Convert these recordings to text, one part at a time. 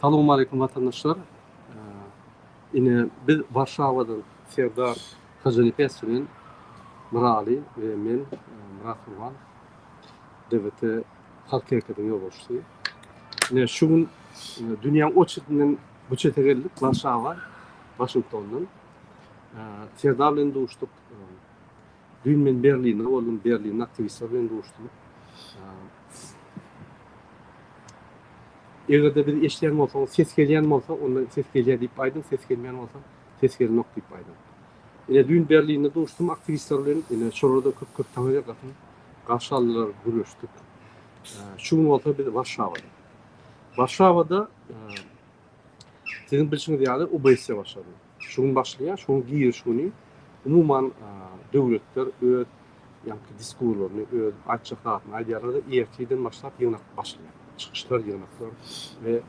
Salowmaleýkim watandaşlar. Ine biz Warşawadan Serdar Hojanepes bilen Myraly we men Myrat Gurbanow DWT Halk hereketiniň ýolbaşçysy. Ine şu gün dünýäň o çetinden bu çete geldik Warşawa, Waşingtondan. Serdar bilen duşduk. Düýn men Berlinde boldum, Berlinde aktiwistler bilen duşdum. Eger-de bizi eşidýän bolsaňyz, ses gelýän bolsa, onda ses gelýär diýip aýdyň, ses gelmeýän bolsa, ses gelenok diýip aýdyň. Ine düýn Berlinde duşdum aktiwistler bilen, ine şolara-da köp-köp taňryýalkasyn. Garşy aldylar, gürleşdik. Şu gün bolsa biz Warşawada. Warşawada siziň bilşiňiz ýaly UBS başlady. Şu gün başlaýar, şu gün giriş güni. Umuman döwletler öz ýaňky diskurlaryny, öz aýtjak zadyny aýdýarlar-da, ertirden başlap ýygnak başlaýar. Çykyşlar, ýygnaklar we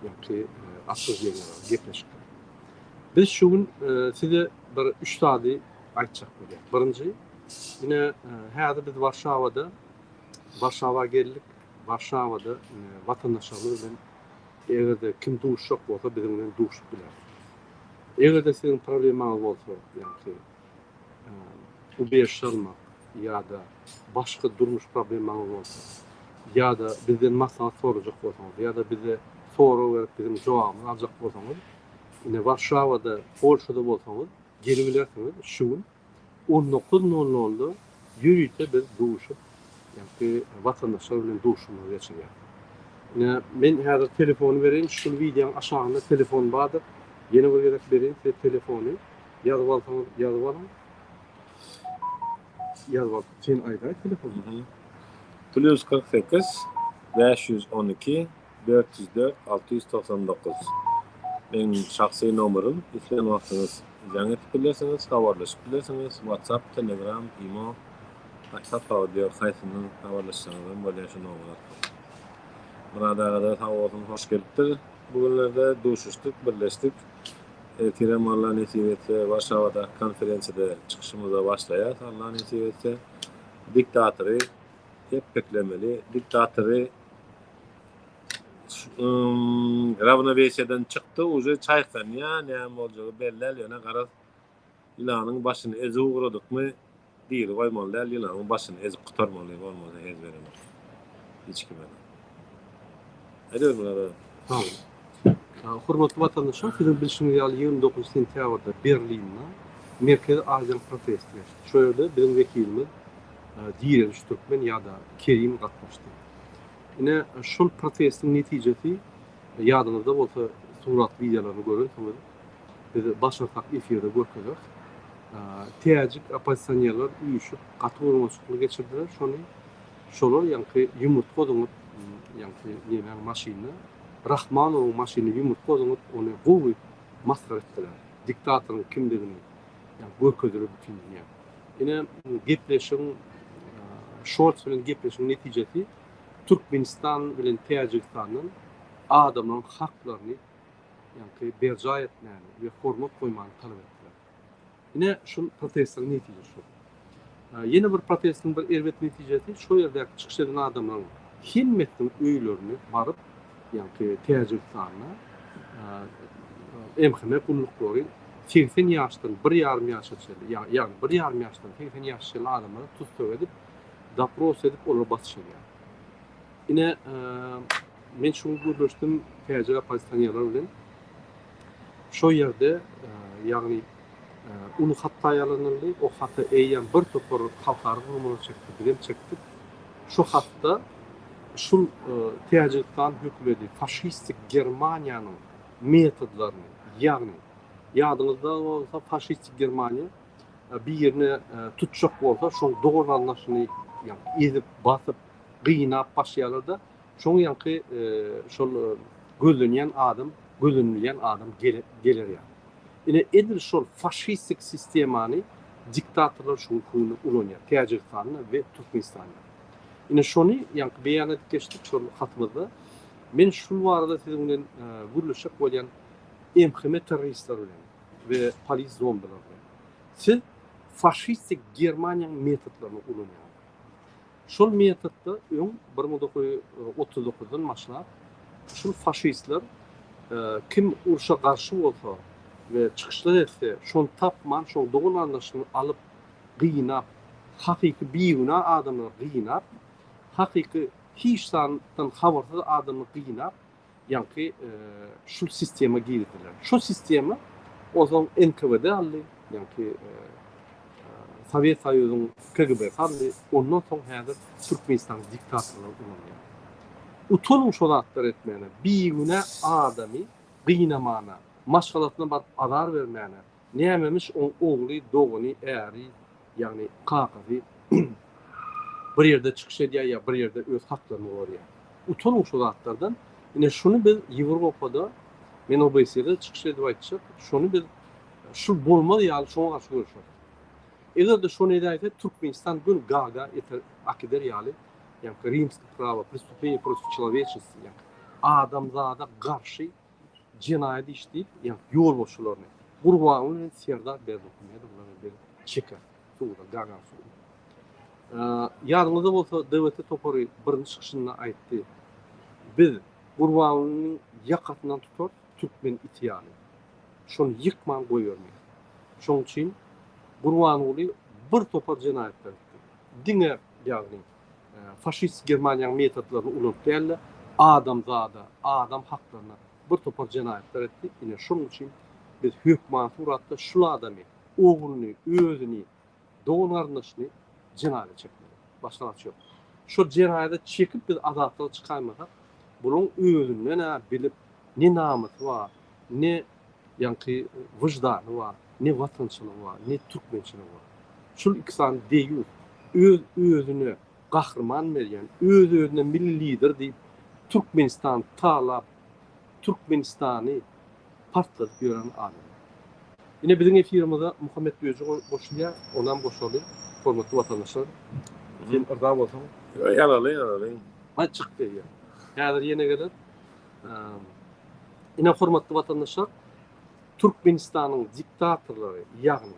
ýaňky obsуждeniýalar, gepleşikler. Biz şu gün size bir üç zady aýtjak bolýas. Birinji, ine häzir biz Warşawada, Warşawa geldik. Warşawada watandaşlarymyz bilen Eger-de kim duşjak bolsa biziň bilen duşup biler. Eger-de siziň problemaňyz bolsa, ýagny ubežişe almak ýa-da başga durmuş problemaňyz bolsa, ýa-da bizden maslahat sorajak bolsaňyz, ýa-da bize sorag berip biziň jogabymyzy aljak bolsaňyz, ine Warşawada, Polşada bolsaňyz gelibilersiňiz şu gün. 19 nol nolda ýörite biz duşup, ýagny watandaşlar bilen duşuşmagy geçirýäris. Ine, men häzir telefony bereýin, şul wideoň aşagynda telefon bardyr. Ýene bir gezek bereýin size telefony. Ýazyp alsaňyz, ýazyp alyň. Ýazyp al. Sen aýdaý telefony. Plýus 48 512 404 699 Meň şahsy nomerym, islän wagtyňyz jaň edip bilersiňiz, habarlaşyp bilersiňiz, WhatsApp, Telegram, Imo, tapawudy ýok, haýsyndan habarlaşsaňyzam bolýar şu nomer arkaly. Myrat agada sag bolsun hoş gelipdir. Bu günlerde duşuşdyk, birleşdik. Ertirem Alla nesip etse Warşawadaky konferensiýada çykyşymyza başlaýas Alla nesip etse. Diktatory epgeklemeli, diktatory Rawnowesiýadan çykdy, uje çaýkanýa, näme boljagy belli däl, ýöne garaz, ýylanyň başyny ezip ugradykmy, diri goýmaly däl, ýylanyň başyny ezip gutarmaly, bolmasa hez berenok hiç kime-de. Aýdyber Myrat aga. Sag boluň. Hormatly watandaşlar, siziň bilşiňiz ýaly 29 sentýabrda Berlinde Merkezi Aziýanyň protesti geçdi. Şo ýerde biziň wekilimiz Direliş Türkmen ýa-da Kerim gatnaşdy. Ine, şol protestiň netijesi, ýadyňyzda bolsa surat wideolaryny görensiňiz, biz başarsak efirde görkezeris. Täjik oppozisionerler üýşüp gaty guramaçylykly geçirdiler şony. Şolar ýaňky ýumurtga zyňyp, ýaňky nemäň maşynyna, Rahmanowyň maşynyna ýumurtga zyňyp, ony gowy masgara etdiler. Diktatoryň kimdigini ýaňky görkezdiler bütin dünýä. Ine, gepleşigiň, Şolz bilen gepleşigiň netijesi Türkmenistan bilen Täjigistandan adamlaryň haklaryny ýaňky berjaý etmäni we hormat goýmany talap etdiler. Ine, şul protestleriň netijesi şol. Ýene bir protestiň bir erbet netijesi şo ýerdäki çykyş eden adamlaryň hemmesiniň öýlerine baryp, ýaňky Täjigistanda MHM gulluklary 80 ýaşdan bir ýarym ýaşa çenli, ýagny bir ýarym ýaşdan 80 ýaşa çenli adamlary tussag edip, dopros edip olara basyş edýär. Ine, men şu gün gürleşdim täjik oppozisionerler bilen. Şo ýerde, ýagny uly hat taýýarlanyldy. O hata eýýäm bir topar halkara guramalar çekdi, bizem çekdik. Şo hatda şul Täjigistan hökümeti faşistik Germaniýanyň metodlaryny, ýagny ýadyňyzda bolsa faşistik Germaniýa birini tutjak bolsa şoň dogan-garyndaşyny ýaňky ezip, basyp, gynap başlaýarlar-da, şoň ýaňky şol gözlenýän adam, gözlenilýän adam geler ýaly. Ine edil şol faşistik sistemany diktatorlar şu günki günde ulanýar Täjigistanda we Türkmenistanda. Ine şony ýaňky beýan edip geçdik şol hatymyzda. Men şul barada siziň bilen gürleşjek bolýan MHM terroristler bilen we polis zombiler bilen. Siz faşistik Germaniýanyň metodlaryny ulanýaňyz. Şol metodda öň 1939-dan başlap şul faşistler. Kim urşa garşy bolsa we çykyşlar etse, şony tapman, şoň dogan-garyndaşyny alyp, gynap, hakyky bigünä adamlary gynap, hakyky hiç zatdan habarsyz adamlary gynap, ýaňky şul sistema girizdiler. Şo sistema onsoň NKWD aldy, ýaňky Sowet Soýuzyň KGB-si aldy, ondan soň häzir Türkmenistanyň diktatorlary ulanýar. Utanyň şo zatlary etmäne, bigünä adamy gynamana, maşgalasyna baryp azar bermäne, Nämemiş oň ogly, dogany, äri, ýagny kakasy bir ýerde çykyş edýär ýa bir ýerde öz haklaryny gorýar. Utanyň şu zatlardan. Ine şuny biz Ýewropada, men OBSE-de çykyş edip aýtjak, şony biz şu bolmaz ýaly şoňa garşy göreşeris. Eger-de şony edäýse Türkmenistan göni Gaaga eter, akider ýaly, ýaňky rimskiý prawo, prestupeniýe protiv çelowečesti, ýaňky adamzada garşy jenaýat iş diýip, ýagny ýolbaşçylaryny Gurbanguly bilen Serdar Berdimuhamedowlary biz çekeris suda, Gagan sudy. Ýadyňyzda bolsa DWT topary birinji çykyşynda aýtdy. Biz Gurbangulynyň ýakasyndan tutarys türkmen iti ýaly. Şony ýykman goýbermeris. Şonuň üçin Gurbanguly bir topar jenaýatlar etdi. Diňe ýagny faşist Germaniýanyň metodlaryny ulanyp däl-de, adamzada, adam haklaryna bir topar jenaýatlar etdi. Ine, şonuň üçin biz hökmany suratda şul adamy, ogluny, özüni, dogan-garyndaşyny jenaýata çekmeli. Başga alaç ýok. Şol jenaýata çekip biz azatlyga çykaýmasak, bulaň özünden-ä bilip ne namysy bar, ne ýaňky wyždany bar, ne watançylygy bar, ne türkmençiligi bar. Şul iki sany deýýus, öz özüne gahryman berýän, öz özüne milli lider diýip Türkmenistany talap, Türkmenistany partladyp ýören adamlar. Ine biziň efirimize Muhammet Düýeji goşulýar, onam goşaly, hormatly watandaşlar. Sen yrza bolsaň. Alaly, alaly. Aý çykdy eýýäm. Häzir ýene geler. Ine hormatly watandaşlar, Türkmenistanyň diktatorlary, ýagny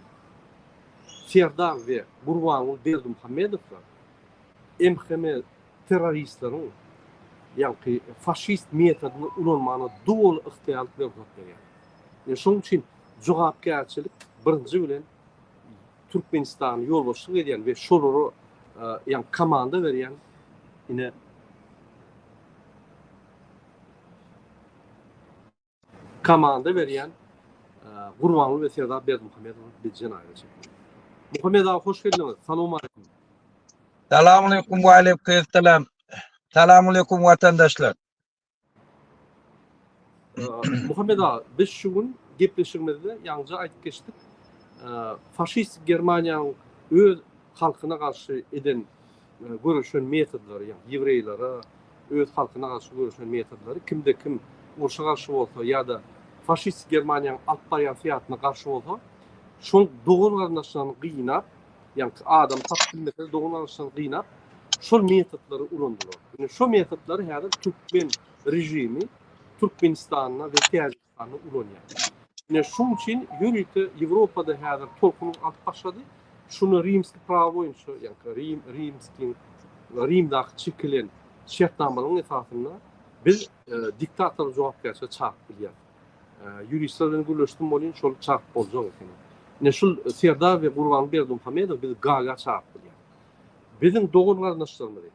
Serdar we Gurbanguly Berdimuhamedowlar MHM terroristleriň ýaňky faşist metodyny ulanmagyna doly ygtyýarlyk we rugsat berýär. Ine şonuň üçin jogapkärçilik birinji bilen Türkmenistany ýolbaşçylyk edýän we şolara ýaňky komanda berýän ine komanda berýän Gurbanguly we Serdar Berdimuhamedowy biz jenaýata çekmeli. Muhammet aga hoş geldiňiz. Salowmaleýkim. Salamaleýkum we aleýkum Salamaleýkum watandaşlar. Muhammet aga, biz şu gün gepleşigimizde ýaňja aýdyp geçdik. Faşist Germaniýanyň öz halkyna garşy eden göreşen metodlary, ýagny ýewreýlere öz halkyna garşy göreşen metodlary, kimde kim urşa garşy bolsa ýa-da faşistik Germaniýanyň alyp barýan syýasatyna garşy bolsa, şoň dogan-garyndaşlaryny gynap, ýagny adam tapyp bilmese dogan-garyndaşlaryny gynap, şol metodlary ulandylar. Indi şo metodlary häzir türkmen režimi Türkmenistanda we Täjigistanda ulanýar. Ine şoň üçin ýörite Ýewropada häzir tolkun alyp başlady. Şuny rimski prawo boýunça, ýagny Rim, rimskiň, Rimdaky çekilen şertnamalaryň esasynda biz diktatory jogapkärçilige çagyryp bilýäris. Ýuristler bilen gürleşdim welin şol çagyryp boljak ekeni. Ine şul Serdar we Gurbanguly Berdimuhamedow biz Gaaga çagyryp bilýäris. Biziň dogan-garyndaşlarymyzy,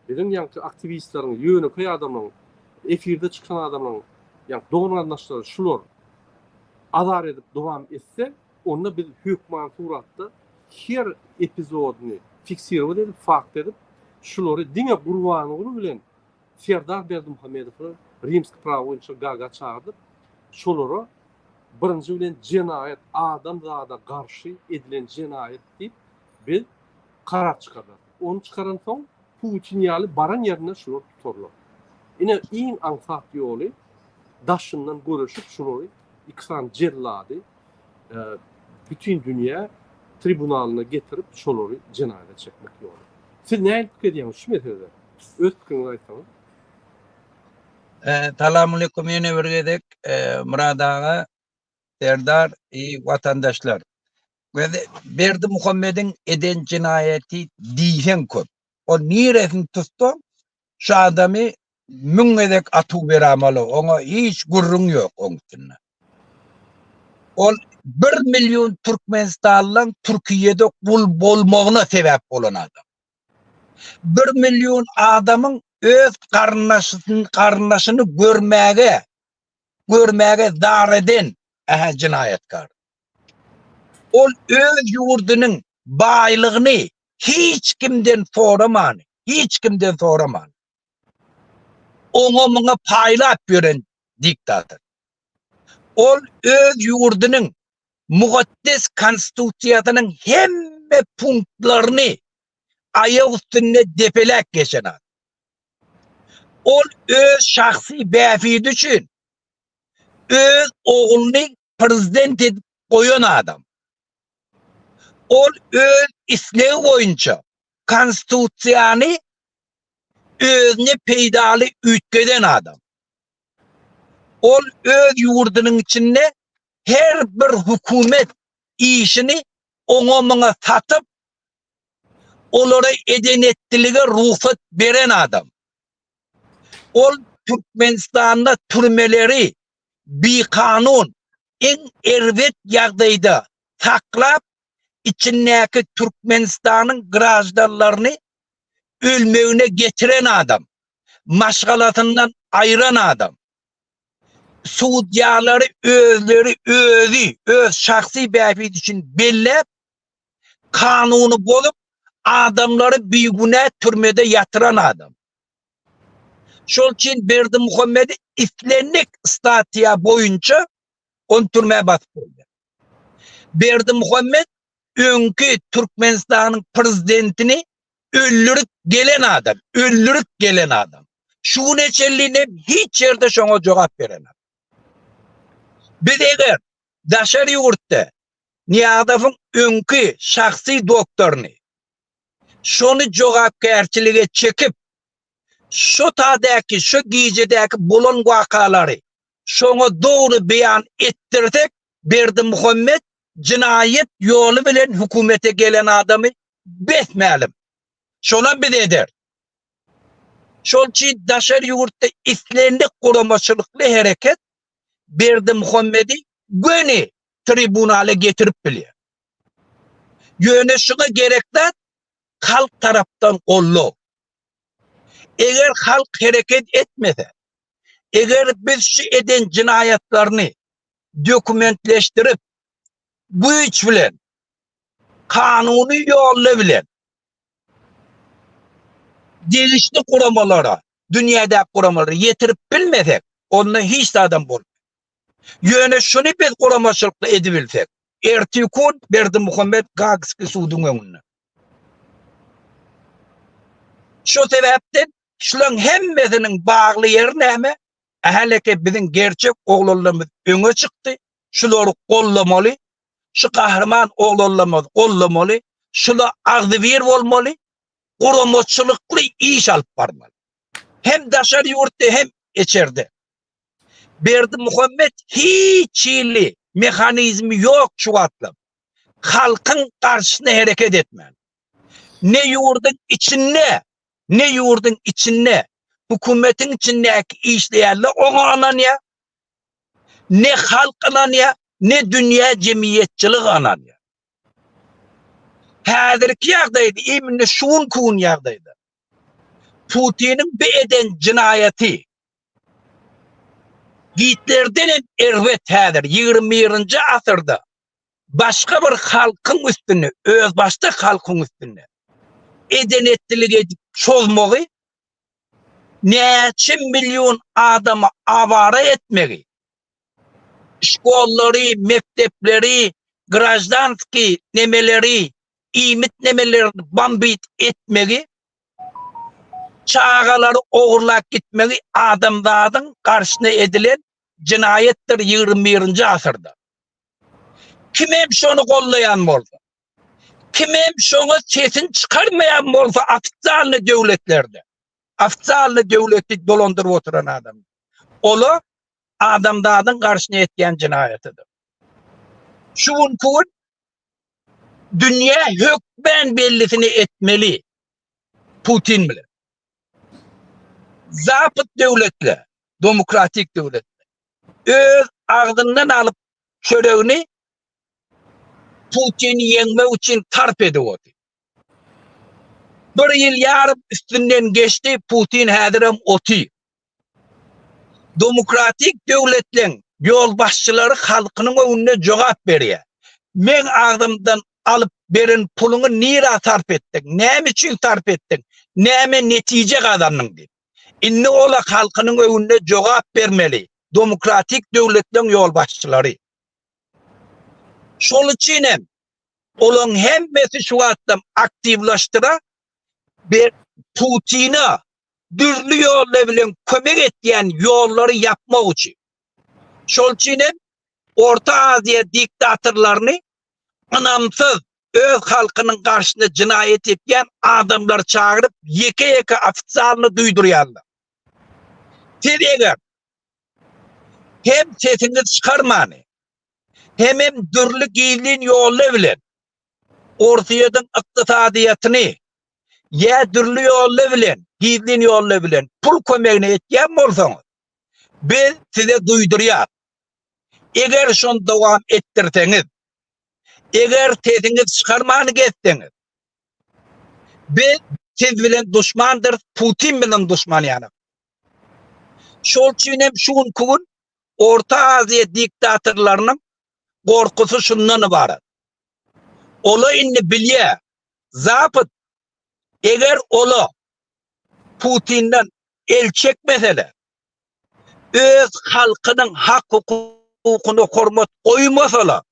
biziň ýaňky aktiwistleriň, ýönekeý adamlaryň, efirde çykan adamlaryň ýaňky dogan-garyndaşlary şular azar edip dowam etse, onda biz hökman suratda her epizodyny fiksirowat edip, fakt edip, şulary diňe Gurbanguly bilen Serdar Berdimuhamedowy rimski prawo boýunça Gaaga çagyrdyp, şolara birinji bilen jenaýat, adamzada garşy edilen jenaýat diýip biz karar çykararys. Ony çykaransoň Putin ýaly baran ýerinde şulary tutarlar. Ine iň aňsat ýoly daşyndan göreşip şulary iki sany jellady bütin dünýä tribunalyna getirip şolary jenaýata çekmek ýoly. Siz nähili pikir edýäňiz şu meselede? Öz pikiriňizi aýtsaňyz. Salamaleýkum ýene bir gezek Myrat aga, Serdar i watandaşlar. Berdimuhamediň eden jenaýaty diýseň köp. Ol niresini tutsaň şu adamy. Müň gezek atuw beramaly, oňa hiç gürrüň ýok oň üstünde. Ol bir million türkmenistanlyň Türkiýede gul bolmagyna sebäp bolan adam. Bir million adamyň öz garyndaşyny garyndaşyny görmäge görmäge zar eden ähä jenaýatkar. Ol öz ýurdunyň baýlygyny hiç kimden soraman, hiç kimden soraman oňa muňa paýlap ýören diktator. Ol öz ýurdunyň mukaddes konstitusiýasynyň hemme punktlaryny aýak üstünde depeläp geçen adam. Ol öz şahsy bähbidi üçin öz ogluny prezident edip goýan adam. Ol öz islegi boýunça konstitusiýany özüne peýdaly üýtgeden adam. Ol öz ýurdunyň içinde her bir hökümet işini oňa-muňa satyp, olara eden-etdilige rugsat beren adam. Ol Türkmenistanda türmeleri bikanun, iň erbet ýagdaýda saklap, içindäki Türkmenistanyň graždanlaryny ölmegine getiren adam, maşgalasyndan aýran adam. Sudýalary özleri özi öz şahsy bähbidi üçin belläp, kanuny bozup, adamlary bigünä türmede ýatyran adam. Şol üçin Berdimuhamedi islendik statýa boýunça ony türmä basyp bolýar. Berdimuhamet öňki Türkmenistanyň prezidentini öldürip gelen adam, öldürip gelen adam. Şu güne çenli nem hiç ýerde şoňa jogap berenok. Biz eger daşary ýurtda Nyýazowyň öňki şahsy doktoryny şony jogapkärçilige çekip, şo tadäki, şo gijedäki bolan wakalary şoňa dogry beýan etdirsek, Berdimuhamet jenaýat ýoly bilen hökümete gelen adamy bes-mälim. Şonam biz ederis. Şol üçin daşary ýurtda islendik guramaçylykly hereket Berdimuhamedi göni tribunala getirip bilýär. Ýöne şuňa gerek zat halk tarapdan goldaw. Eger halk hereket etmese, eger biz şu eden jenaýatlaryny dokumentleşdirip, güýç bilen, kanuny ýolla bilen degişli guramalara, dünýädäki guramalara ýetirip bilmesek, onda hiç zadam bolmaz. Ýöne şuny biz guramaçylykly edibilsek, ertir-kun Berdimuhamet Gaagskiý suduň öňünde. Şu sebäpden şularyň hemmesiniň bagly ýeri näme? Häleke biziň gerçek oglanlarymyz öňe çykdy, şulary gollamaly, şu gahryman oglanlarymyzy gollamaly, şula agzybir bolmaly, guramaçylykly iş alyp barmaly. Hem daşary ýurtda hem içerde. Berdimuhamet hiç hili mehanizmi ýok şu wagtlar. Halkyň garşysyna hereket etmän. Ne ýurduň içinde, ne ýurduň içinde, hökümetiň içindäki işleýänler oňa ynanýar, ne halk ynanýar, ne dünýä jemgyýetçiligi ynanýar. Häzirki ýagdaýda, imенно şu günki gün ýagdaýda Putiniň bu eden jenaýaty Gitlerden hem erbet häzir 21-nji asyrda başga bir halkyň üstünde, özbaşdak halkyň üstünde eden-etdilik edip çozmagy, näçe million adamy awara etmegi, şkollary, mekdepleri, graždanskiý nemeleri, iýmit nemelerini bombit etmegi, çagalary ogurlap gitmegi adamzadyň garşyna edilen jenaýatdyr 21-nji asyrda. Kim hem şony gollaýan bolsa, kim hem şoňa sesini çykarmaýan bolsa ofitsialny döwletlerde, ofitsialny döwleti dolandyryp oturan adam, ola adamzadyň garşyna etýän jenaýatydyr. Şu günki gün dünýä hökmän bellisini etmeli Putin bilen. Zapad döwletler, demokratik döwletler öz agzyndan alyp çöregini Putini ýeňmek üçin sarp edip otyr. Bir ýyl ýarym üstünden geçdi, Putin häzirem otyr. Demokratik döwletleň ýolbaşçylary halkynyň öňünde jogap berýär. Meň agzymdan alyp beren puluňy nirä sarp etdiň, näme üçin sarp etdiň, näme netije gazandyň diýip. Indi ola halkynyň öňünde jogap bermeli, demokratik döwletleň ýolbaşçylary. Şol üçin hem olaň hemmesi şu wagtdan aktiwlaşdyra Putine dürli ýollar bilen kömek etýän ýollary ýapmak üçin. Şol üçin hem Orta Aziýa diktatorlaryny ynamsyz öz halkynyň garşysyna jenaýat etýän adamlary çagyryp ýeke-ýeke ofitsialny duýdurýarlar. Siz eger hem sesiňizi çykarmany, hemem dürli gizlin ýollar bilen Orsýetiň ykdysadyýetini ýa dürli ýollar bilen, gizlin ýollar bilen pul kömegini etýän bolsaňyz, biz size duýdurýas. Eger şony dowam etdirseňiz, eger sesiňizi çykarmany gezseňiz, biz siz bilen duşmandyrys, Putin bilen duşman ýaly. Şol üçin hem şu günki gün Orta Aziýa diktatorlarynyň gorkusy şundan ybarat. Ola indi bilýär, Zapad eger ola Putinden el çekmeseler, öz halkynyň hak-hukukyna hormat goýmasalar,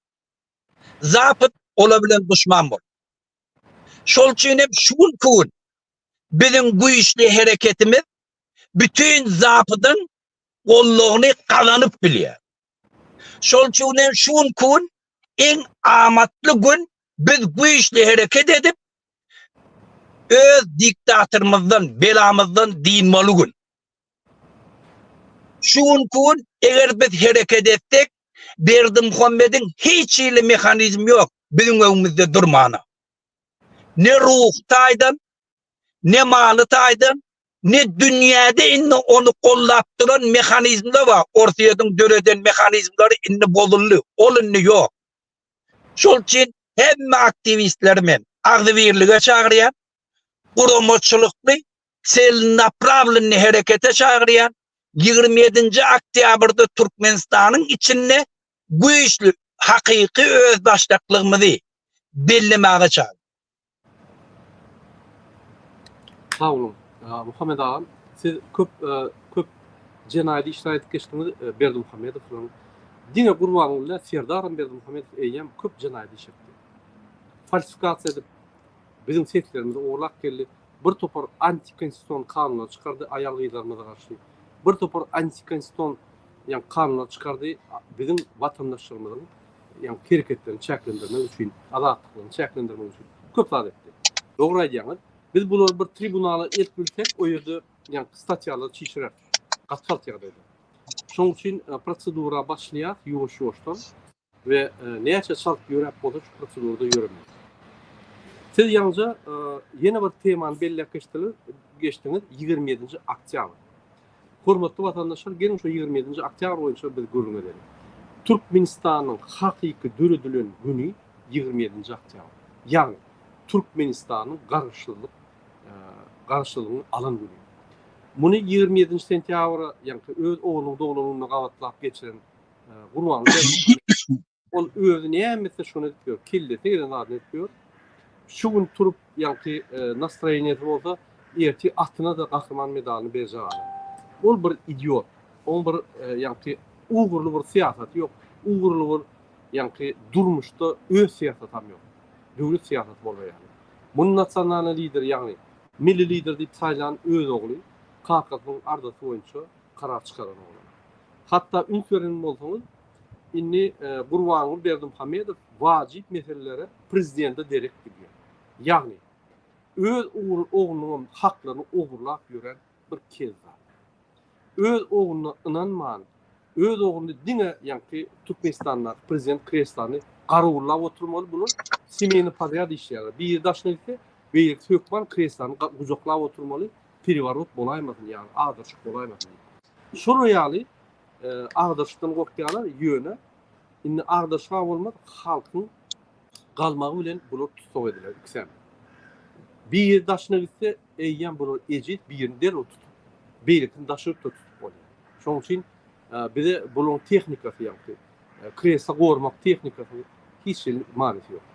Zapad ola bilen duşman bolar. Şol üçin hem şu günki gün biziň güýçli hereketimiz bütin Zapadyň goldawyny gazanyp bilýär. Şol üçin hem şu günki gün iň amatly gün biz güýçli hereket edip öz diktatorymyzdan, belamyzdan dynmaly gün. Şu günki gün eger biz hereket etsek, Berdimuhamediň hiç hili mehanizmi ýok biziň öňümizde durmana. Ne ruhy taýdan, ne maly taýdan, ne dünýäde indi ony gollap duran mehanizmler bar. Orsýetiň döreden mehanizmleri indi bozuldy. Ol indi ýok. Şol üçin hemme aktiwistleri men agzybirlige çagyrýan, guramaçylykly, celnapravlenny herekete çagyrýan. 27-nji oktýabrda Türkmenistanyň içinde güýçli hakyky özbaşdaklygymyzy bellemäge çagyrýan. Sag boluň. Muhammet agam, siz köp köp jenaýat işler aýdyp geçdiňiz Berdimuhamedow bilen. Diňe Gurbanguly däl, Serdaram Berdimuhamedow eýýäm köp jenaýat iş etdi. Falsifikasiýa edip biziň seslerimizi ogurlap geldi. Bir topar antikonstitusion kanunlar çykardy aýal-gyzlarymyza garşy. Bir topar antikonstitusion ýa kanunlar çykardy biziň watandaşlarymyzyň ýagny hereketlerini çäklendirmek üçin, azatlyklaryny çäklendirmek üçin köp zat etdi. Dogry aýdýaňyz. Biz bulary bir tribunala eltip bilsek, o ýerde ýagny statýalary çişirer. Gaty çalt ýagdaýda. Şonuň üçin e, prosedura başlaýar ýuwaş-ýuwaşdan we e, näçe çalt ýöräp bolsa şu prosedurada ýöremeli. Siz ýaňja e, ýene bir temany belläp geçdiňiz, geçdiňiz 27-nji oktýabr. Hormatly watandaşlar, geliň şu 27-nji oktýabr boýunça biz gürrüň edeliň. Türkmenistanyň hakyky döredilen güni 27-nji oktýabr. Ýagny Türkmenistanyň garaşsyzlyk garaşsyzlygyny alan güni. Muny 27-nji sentýabra, ýagny öz oglunyň doglan gününe gabatlap geçiren Gurbanguly Berdimuhamedow Ol özi näme etse şony edip ýör. Kellesine gelen zadyny edip ýör. Şu gün turup ýaňky nastroýeniýesi bolsa ertir atyna-da gahryman medalyny berjek adam. Ol bir idiot. Oň bir ýaňky ugurly bir syýasaty ýok. Ugurly bir ýaňky durmuşda öz syýasatam ýok. Döwlet syýasaty bolar ýaly. Muny nasionalnyý lider ýagny milli lider diýip saýlan öz ogly kakasynyň arzasy boýunça karar çykaran oglan. Hatda üns beren bolsaňyz Indi Gurbanguly Berdimuhamedow wajyp meselelere prezidente derek gidýär. Ýagny, öz oglunyňam haklaryny ogurlap ýören bir kezzap. Öz ogluna ynanman, öz ogluny diňe ýaňky Türkmenistandaky prezident kreslany garawullap oturmaly, bular semeýny podrýad işleýärler. Biri daşyna gitse, beýlekisi hökman kreslany gujaklap oturmaly. Pereworot bolaýmasyn ýagny agdaryşyk bolaýmasyn diýip. Şolar ýaly agdaryşykdan gorkýarlar ýöne indi agdaryşyk bolmaz halkyň galmagy bilen bular tussag ediler ikisem. Biri daşyna gitse eýýäm bular ejiz birini derrew tutup beýlekisini daşary ýurtda tutup bolýar. Şonuň üçin bize bularyň tehnikasy ýagny kreslo gormak tehnikasy hiç hili manysy ýok.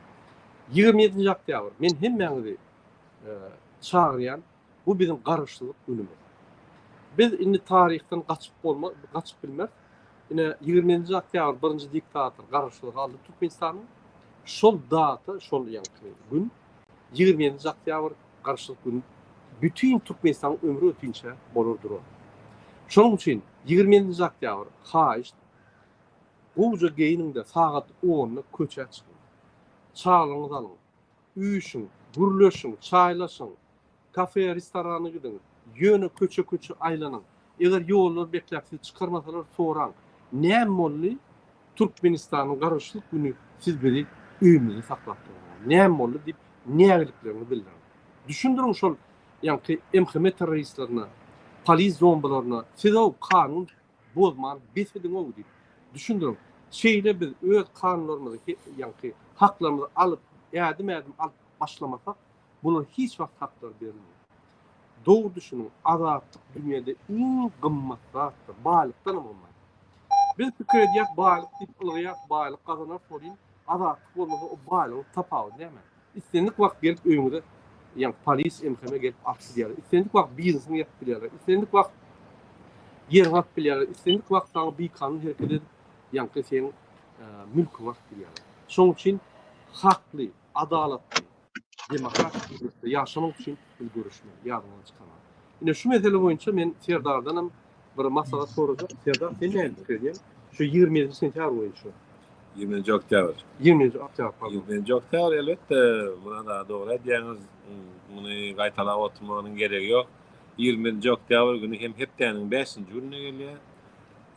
27-nji oktýabr men hemmäňizi çagyrýan bu biziň garaşsyzlyk günümiz. Biz indi taryhdan gaçyp bolmaz, gaçyp bilmeris. Ine 27-nji oktýabr birinji diktator garaşsyzlygy aldy Türkmenistanyň. Şol data, şol ýaňky gün 27-nji oktýabr garaşsyzlyk güni bütin Türkmenistanyň ömri ötinçä bolar durar. Şonuň üçin 27-nji oktýabr haýyşt gowja geýiniňde sagat 10-da köçä çykyň. Çagalaryňyzy alyň. Üýşüň, gürleşiň, çaýlaşyň, kafe, restorana gidiň, ýöne köçe-köçe aýlanyň. Eger ýollar bekläp sizi çykarmasalar soraň, näme boldy, Türkmenistanyň Garaşsyzlyk güni siz bizi öýümizde saklap durduňyz, näme boldy diýip nägilikleriňizi bildiriň. Düşündiriň şol ýaňky MHM terroristlerine, polis zombalaryna siz-ow kanun bozman bes ediň-ow diýip düşündiriň. Şeýle biz öz kanunlarymyzy ýaňky haklarymyzy alyp ädim-ädim alyp başlamasak bular hiç wagt haklar berilmeýär. Dogry düşüniň azatlyk dünýede iň gymmat zatdyr baýlykdanam gymmat. Biz pikir edýäs baýlyk diýip ylgaýas baýlyk gazanarys welin azatlyk bolmasa o baýlygyň tapawudy näme? Islendik wagt gelip öýüňize ýa polis MHM gelip alyp gidýärler. Islendik wagt biznesiňi ýapyp bilýärler. Islendik wagt ýeriňi alyp bilýärler. Islendik wagt saňa bikanun hereket edip ýaňky seň mülküňi alyp bilýärler. Şonuň üçin hakly, adalatly, demokratik döwletde ýaşamak üçin biz göreşmeli. Ýadyňyzdan çykarmaň. Ine şu mesele boýunça men Serdardan hem bir maslahat sorajak. Serdar sen näme pikir edýäň? Şu 27 sentýabr boýunça. 27 oktýabr. 27 oktýabr, pardon. 27 oktýabr elbetde, Myrat aga dogry aýdýaňyz. Muny gaýtalap oturmagynyň geregi ýok. 27 oktýabr güni hem hepdäniň 5-nji gününe gelýär.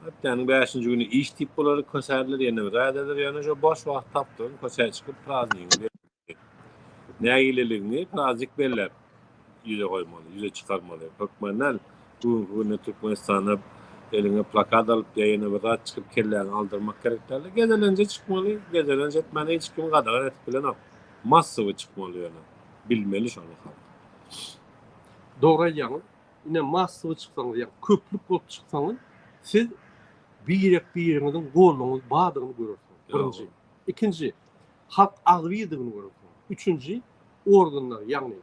Hepdäniň 5-nji güni iş diýip bolar, kösärler, ýene bir zat eder. Ýöne şo boş wagt tapdygyň köçä çykyp praznigiňi bellemeli. Nägileligiňi praznik belläp ýüze goýmaly, ýüze çykarmaly. Hökman däl, bu günki günde Türkmenistanda eliňe plakat alyp ýa ýene bir zat çykyp kelläňi aldyrmak gerek däl. Gezelenje çykmaly, gezelenç etmäni hiç kim gadagan edip bilenok. Massowy çykmaly ýöne. Bilmeli şony halk. Dogry aýdýaňyz. Ine massowy çyksaňyz, ýa köplük bolup çyksaňyz, siz birek-biriňiziň gollugyňyz bardygyny görersiňiz. Birinji. Ikinji, halk agzybirdigini görersiňiz. Üçünji, organlar, ýagny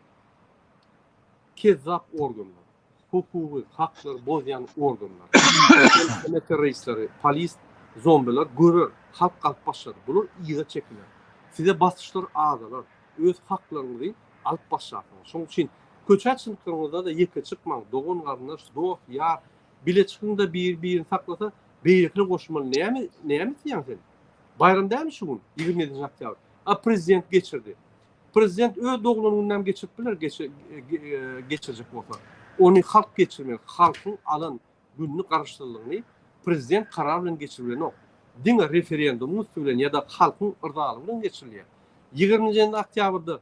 kezzap organlar, hukugy, haklary bozýan organlar, MHM terroristleri, polis zombiler görer, halk galyp başlar. Bular yza çekiler. Size basyşlar azalar. Öz haklaryňyzy alyp başlarsyňyz. Şonuň üçin köçä çykyňyzda-da ýeke çykmaň. Dogan-garyndaş, dost, ýar bile çykyň-da biri-birini saklasa, beýlekiler goşulmaly. Näme, näme isleýäň sen? Baýram dälmi şu gün? 27-nji oktýabr. A prezident geçirdi. Prezident öz doglan gününem geçirip biler, geçirjek bolsa. Ony halk geçirmeli. Halkyň alan gününi, garaşsyzlygyny prezident karar bilen geçirilenok. Diňe referendumyň üsti bilen ýa-da halkyň yrzalygy bilen geçirilýär. 27-nji oktýabrda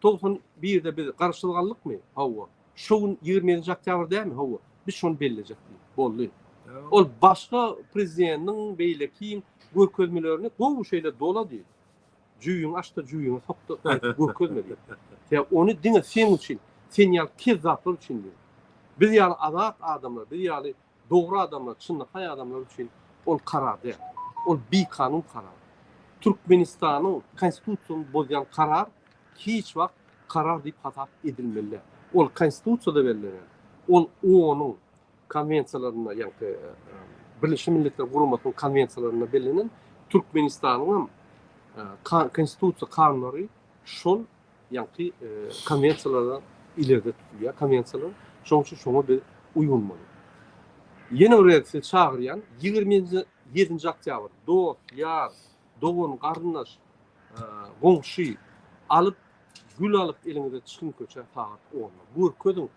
91-de biz garaşsyzlyk aldykmy? Hawa. Şo gün 27-nji oktýabr dälmi? Hawa. Biz şony bellejek diýip. Boldy. Ol başga prezidentiň, beýlekiň görkezmelerini gowy şeýle dola diýip. Jüýüňi açda jüýüňe sokda gaýdyp görkezme diýip. Sebäbi ony diňe seň üçin, sen ýaly kezzaplar üçin diýip. Biz ýaly azat adamlar, biz ýaly dogry adamlar, çynlakaý adamlar üçin ol karar däl. Ol bikanun karar. Türkmenistanyň konstitusiýasyny bozýan karar hiç wagt karar diýip hasap edilmeli däl. Ol konstitusiýada bellenen. Ol OON-yň konwensiýalarynda, ýagny Birleşen Milletler Guramasynyň konwensiýalarynda bellenen Türkmenistanyň hem konstitusiýa kanunlary şol ýagny konwensiýalara ileride tutulýar, konwensiýalar. Şonuň üçin şoňa biz uýulmaly. Ýene bir gezek sizi çagyrýan, 27-nji oktýabr dost, ýar, dogan, garyndaş, goňşy alyp, gül alyp eliňize çykyň köçä sagat onda. Görkeziň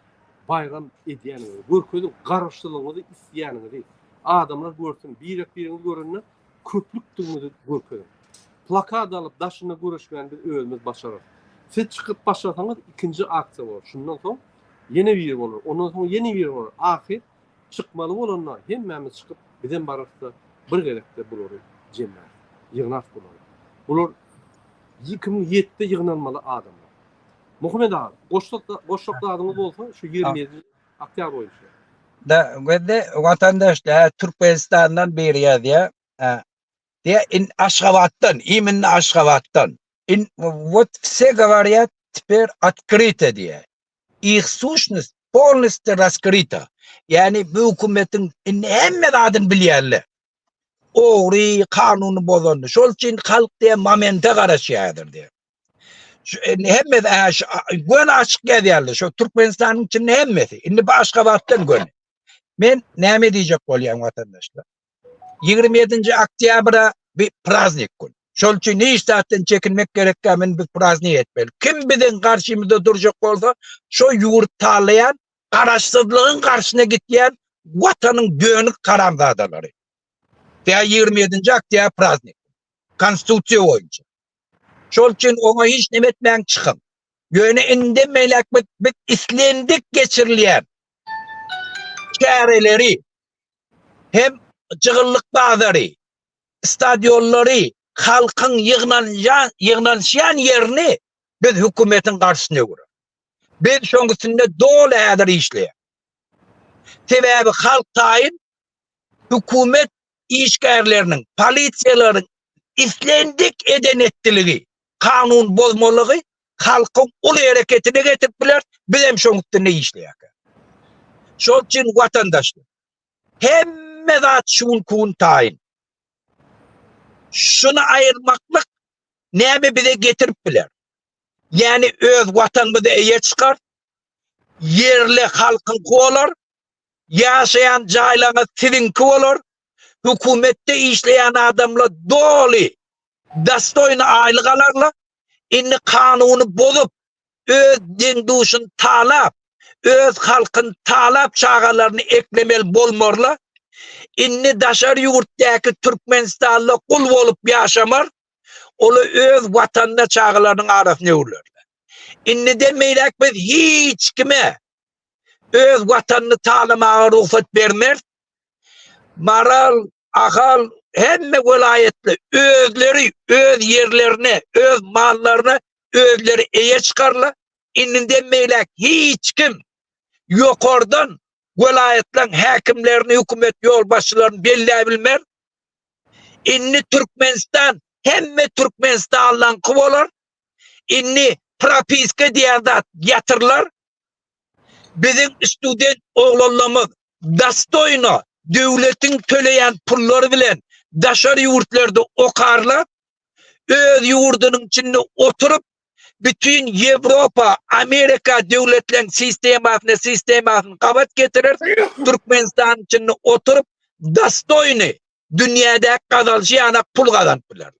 baýram edýäniňizi, görkeziň garaşsyzlygyňyzy isleýäniňizi. Adamlar görsün, birek-biriňizi görende köplükdigiňizi görkeziň. Plakat alyp daşynda göreşmäni biz özümiz başararys. Siz çykyp başlasaňyz ikinji aksiýa bolar. Şundan soň. Ýene biri bolar. Ondan soň ýene biri bolar. Ahyr çykmaly bolanda hemmämiz çykyp, bizem bararys-da, bir gezekde bulary jemläris. Ýygnarys bulary. Bular 2007-de ýygnalmaly adamlar. Muhammet aga, goşsak goşjak zadyňyz bolsa şu 27 oktýabr boýunça. Da, gözde watandaş da Türkmenistandan biri ýazýar. Diýä in Aşgabatdan, imенно Aşgabatdan. In вот все говорят теперь открыто diýä. Их сущность полностью раскрыта. Ýani bu hökümetiň indi hemme zadyny bilýärler. Ogry, kanuny bozandy. Şol üçin halk diýä momente garaşýardyr diýä. Şu indi hemme göni açyk ýazýarlar. Şu Türkmenistanyň içinde hemmesi. Indi bu Aşgabatdan göni. Men näme diýjek bolýan watandaşlar? 27-nji oktýabra bir praznik gün. Şol üçin hiç zatdan çekinmek gerekkä, men biz praznik etmeli. Kim biziň garşymyzda durjak bolsa, şo ýurt talaýan, garaşsyzlygyň garşyna gitýän watanyň dönük haramzadalary. Tä 27-nji oktýabr praznik. Konstitusiýa boýunça. Şol üçin oňa hiç neme etmäň çykyň. Ýöne indi beýläk biz, biz islendik geçirilýän çäreleri hem jygyllyk bazary, stadionlary, halkyň ýygnanýan, ýygnanyşýan ýerini biz hökümetiň garşysyna öwürer. Biz şoň üstünde doly häzir işleýär. Sebäbi halk taýyn hökümet işgärleriniň, polisiýalaryň islendik eden etdiligi, kanun bozmalygy halkyň uly hereketine getirip biler, biz hem şoň üstünde işleýäris. Şol üçin watandaşlar, hemme zat şu gün kun taýyn. Şuny aýyrmaklyk näme bize getirip biler? Ýani öz watanymyza eýe çykar, ýerli halkyňky bolar, ýaşaýan jaýlaryňyz siziňki bolar, hökümetde işleýän adamlar doly dostoýny aýlyk alarlar, indi kanuny bozup, öz deň-duşuny talap, öz halkyny talap çagalaryny eklemeli bolmarlar, indi daşary ýurtdaky türkmenistanly gul bolup ýaşamar, olar öz watanyna çagalarynyň arasyna öwrülerler. Indiden beýläk biz hiç kime öz watanyny talamaga rugsat bermeris. Maral, Ahal, hemme welaýatly özleri öz ýerlerine, öz mallaryna özleri eýe çykarlar. Indiden beýläk hiç kim ýokardan welaýatlaryň häkimlerini, hökümet ýolbaşçylaryny belläbilmer. Indi Türkmenistan hemme türkmenistanlyňky bolar. Indi propiska diýen zat ýatyrylar. Biziň student oglanlarymyz dostoýno döwletiň töleýän pullary bilen daşary ýurtlarda okarlar. Öz ýurdunyň içinde oturyp bütin Ýewropa, Amerika döwletleň sistemasyna sistemasyny gabat getirer. Türkmenistanyň içinde oturyp dostoýny dünýädäki gazalşy ýanak pul gazanyp biler.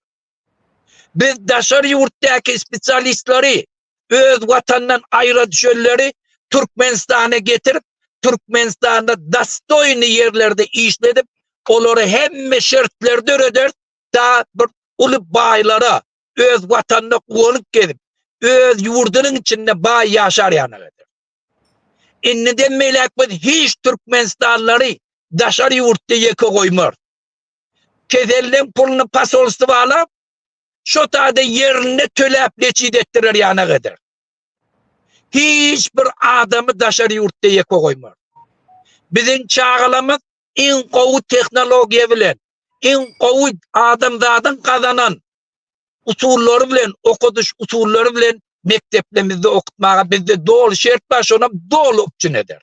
Biz daşary ýurtdaky spesialistleri öz watandan aýra düşenleri Türkmenistana getirip, Türkmenistanda dostoýny ýerlerde işledip, olara hemme şertleri dörederis, da bir uly baýlara öz watanyna guwanyp gezip, öz ýurdunyň içinde baý ýaşar ýanak eder. Indiden beýläk biz hiç türkmenistanlary daşary ýurtda ýeke goýmarys. Keselden puluny posolstwa alap, şo taýda ýerinde töläp leçit etdirer ýanak eder. Hiç bir adamy daşary ýurtda ýeke goýmarys. Biziň çagalarymyz iň gowy tehnologiýa bilen, iň gowy adamzadyň gazanan usullary bilen, okadyş usullary bilen mekdeplerimizde okutmaga bizde doly şert bar, şonam doly üpjün eder.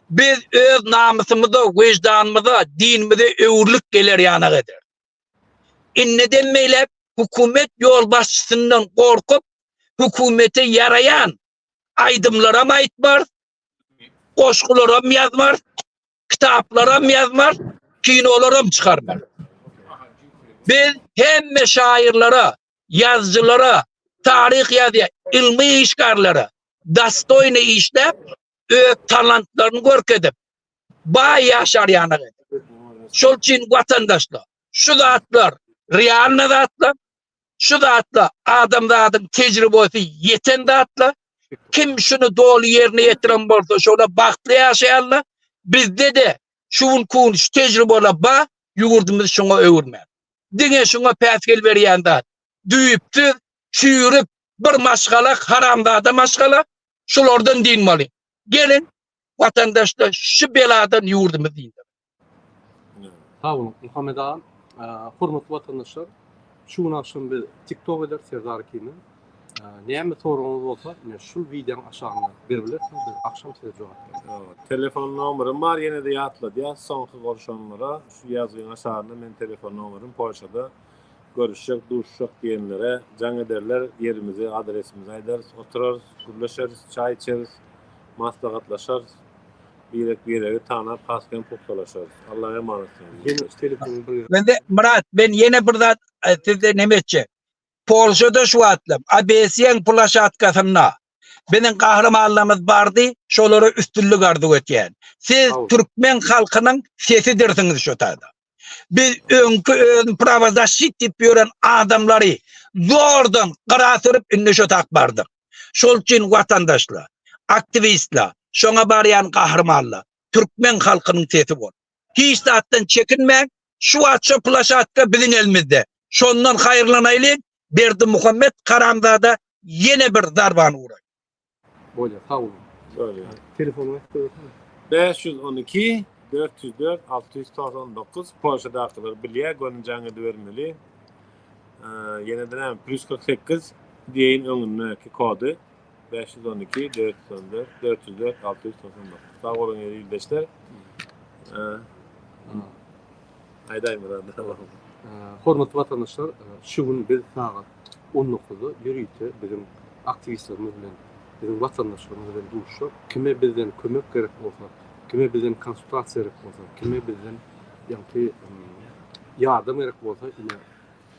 Biz öz namysymyza, wyždanymyza, dinimize öwrülip geler ýanak eder. Indiden beýläk hökümet ýolbaşçysyndan gorkup, hökümete ýaraýan aýdymlaram aýtmarys, goşgularam ýazmarys, kitaplaram ýazmarys, kinolaram çykarmarys. Biz hemme şaýyrlara, ýazyjylara, taryh ýazýan ylmy işgärlere dostoýny işläp, öz talantlaryny görkezip, baý ýaşar ýanak eder. Şol üçin watandaşlar, şu zatlar realny zatlar, şu zatlar adamzadyň tejribesi ýeten zatlar. Kim şuny doly ýerine ýetiren bolsa, şola bagtly ýaşaýarlar. Bizde-de şu günki gün şu tejribeler bar, ýurdumyzy şoňa öwürmek. Diňe şoňa päsgel berýän zat, düýpsüz, çüýrük bir maşgala, haramzada maşgala, şulardan dynmaly. Geliň, watandaşlar, şu beladan ýurdumyzy dyndyryň. Sag boluň, Muhammet agam. Hormatly watandaşlar, şu gün agşam biz TikTok ederis Serdar ikimiz. Näme soragyňyz bolsa, ine şul wideonyň aşagynda berip bilersiňiz, biz agşam size jogap bereris. Telefon nomerim bar, ýene-de ýatladýas soňky golşanlara, şu ýazgyň aşagynda meniň telefon nomerim Polşada görüşjek, duşuşjak diýenlere jaň ederler, ýerimizi, adresimizi aýdarys, oturarys, gürleşeris, çaý içeris, maslahatlaşarys. Birek-biregi tanap has hem pugtalaşarys. Allaha emanetsiňiz. Ýene telefonyň bir Mende Myrat men ýene bir zat e, sizden neme etjek. Polşada şu wagtlam ABS-iň plaşatkasynda biziň gahrymanlarymyz bardy, şolara üstünlik arzuw etýän. Siz Sag bol. türkmen halkynyň sesidirsiňiz şu taýda. Biz öňki özüni prawozaşit diýip ýören adamlary zordan gyra sürüp indi şu tak bardyk. Şol üçin watandaşlar, aktiwistler, şoňa barýan gahrymanlar, türkmen halkynyň sesi bol. Hiç zatdan çekinmäň, şu wagt şo plaşatka biziň elimizde. Şondan haýyrlanaýlyň, Berdimuhamet haramzada ýene bir zarbany uraý. Bolýar, sag boluň. Bolýar. Telefonyňy aýdyp goýbersene. 512 404 699 Polşadakylar bilýär, göni jaň edibermeli. Ýene-de näme plus 48 diýeýin öňündäki kody 512 414 404 699. Sag boluň ildeşler. Aýdaý Myrat. Hormatly watandaşlar, şu gün biz sagat 19-da ýörite biziň aktiwistlerimiz bilen, biziň watandaşlarymyz bilen duşuşar. Kime bizden kömek gerek bolsa, kime bizden konsultasiýa gerek bolsa, kime bizden ýaňky ýardam gerek bolsa, ine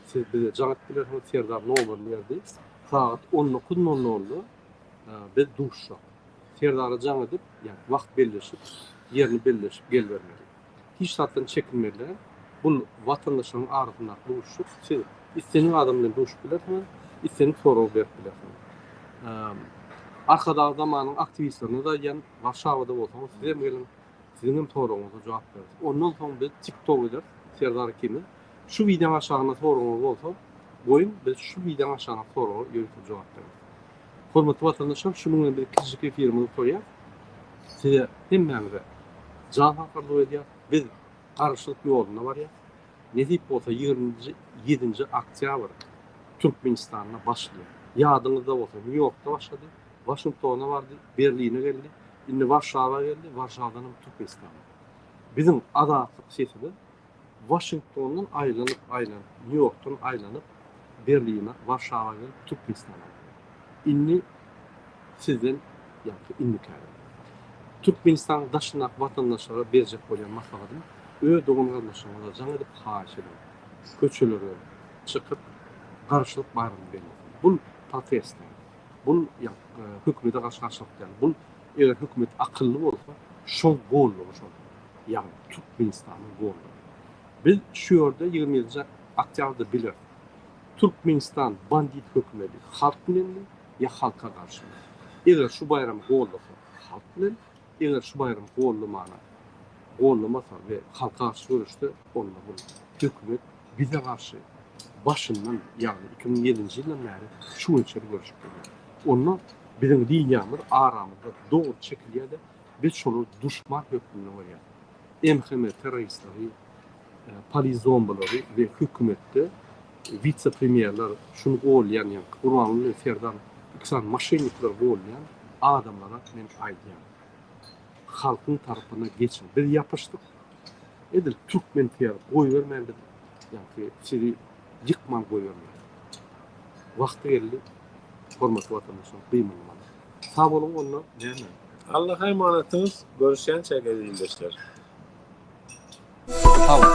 siz bize jaň edip bilersiňiz, Serdar nomerini berdi. Sagat 19:00-da biz duşuşak. Serdara jaň edip, ýa wagt belleşip, ýerini belleşip gelibermeli. Hiç zatdan çekinmeli. Bul watandaşlaryň arasyndaky duşuşyk. Siz islendik adam bilen duşup bilersiňiz, islendik soragy berip bilersiňiz. Arkadag zamanyň aktiwistlerine-de aýdýan, Warşawada bolsaňyz siz hem geliň, siziň hem soragyňyza jogap bereris. Ondan soň biz TikTok ederis, Serdar ikimiz. Şu wideoň aşagynda soragyňyz bolsa, goýuň, biz şu wideoň aşagyndaky soraga ýörite jogap bereris. Hormatly watandaşlar, şunuň bilen biz kiçijik efirimizi gutarýas. Size hemmäňize jan saglyk arzuw edýäs. Biz Garaşsyzlyk ýolunda barýas. Nesip bolsa 27-nji oktýabr Türkmenistanda başlaýar. Ýadyňyzda bolsa Nýu-Ýorkda başlady, Waşingtona bardy, Berline geldi, indi Warşawa geldi, Warşawadan hem Türkmenistana. Biziň azatlyk sesimiz Waşingtondan aýlanyp aýlanyp, Nýu-Ýorkdan aýlanyp, Berline, Warşawa gelip, Türkmenistana geldi. Indi sizden ýa-da indiki ädim. Türkmenistanyň daşyndaky watandaşlara berjek bolýan maslahatym, öz dogan-garyndaşlaryňyza jaň edip haýyş ediň, köçelere çykyp, Garaşsyzlyk baýramyny bellesin. Bul protest däl. Bul hökümete garşy garşylyk däl. Bul eger hökümet akylly bolsa, şoň gollugy şol. Ýagny Türkmenistanyň gollugy. Biz şu ýerde 27-nji oktýabrda bileris. Türkmenistan bandit hökümeti halk bilenmi ýa halka garşymy? Eger şu baýramy gollasa halk bilen, eger şu baýramy gollamana gollamasa we halka garşy göreşse onda bu hökümet bize garşy başyndan ýagny 2007-nji ýyldan bäri şu günçe göreşip gelýär. Onda biziň liniýamyz aramyzda dogry çekilýär-de biz şolary duşman hökmünde görýäris. MHM terroristleri, polizombalary we hökümetde wise-premýerler şuny golýan ýaňky Gurbanguly bilen Serdar iki sany moşennikleri golýan adamlara men aýdýan. Halkyň tarapyna geçiň. Biz ýapyşdyk. Edil türkmen ter goýbermän biz ýaňky sizi ýykman goýbermeris. Wagty geldi. Hormatly watandaşlar gynanmaly. Sag boluň onda näme? Allaha emanetsyňyz görüşýänçäk eziz ildeşler. Sag boluň.